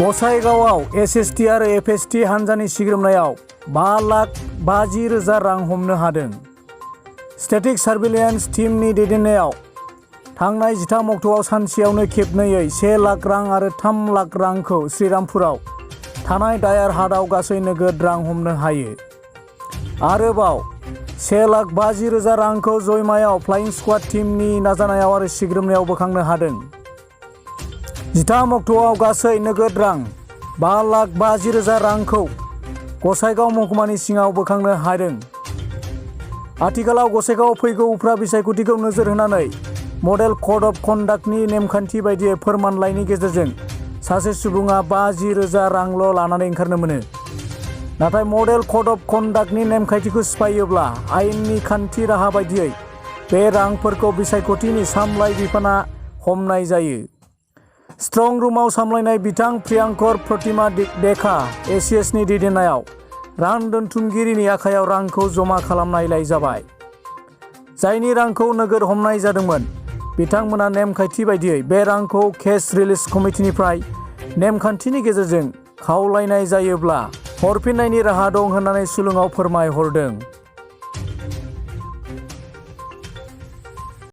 गसाइगावआव एसएसटि आरो एफएसटि हान्जानि सिग्रोमनायाव 5,50,000 रां हमनो हादों। स्टेटिक सार्भिलेन्स टीमनि दैदेननायाव थांनाय 13 अक्ट'आव सानसेयावनो खेबनैयै 1 लाख रां आरो 3 लाख रांखौ श्रीरामपुराव थानाय दायार हाटआव गासै नोगोद रां हमनो हायो। आरोबाव 1,50,000 रांखौ जयमायाव फ्लाइं स्क्वाड टीमनि नाजानायाव आरो सिग्रोमनायाव बोखांनो हादों। 13 अक्ट'आव गासै नोगोद रां 5,50,000 रांखौ गसाइगाव महकुमानि सिङाव बोखांनो हादों। आथिखालाव गसाइगावआव फैगौ उफ्रा बिसायख'थिखौ नोजोर होनानै मडेल कड अफ कन्डाक्टनि नेमखान्थि बायदियै फोरमानलाइनि गेजेरजों सासे सुबुङा 50,000 रांल' लानानै ओंखारनो मोनो। नाथाय मडेल कड अफ कन्डाक्टनि नेमखान्थिखौ सिफायोब्ला आयेननि खान्थि राहा बायदियै बे रांफोरखौ बिसायख'थिनि सामलाय बिफाना हमनाय जायो। स्ट्रं रुमाव सामलायनाय बिथां प्रियांकर प्रतिमा देखा एसिएसनि दैदेननायाव रां दोनथुमगिरिनि आखायाव रांखौ जमा खालामनायलाय जाबाय। जायनि रांखौ नोगोद हमनाय जादोंमोन बिथांमोना नेमखान्थि बायदियै बे रांखौ केस रिलिज कमिटिनिफ्राय नेमखान्थिनि गेजेरजों खावलायनाय जायोब्ला हरफिननायनि राहा दं होननानै सुलुङाव फोरमायहरदों।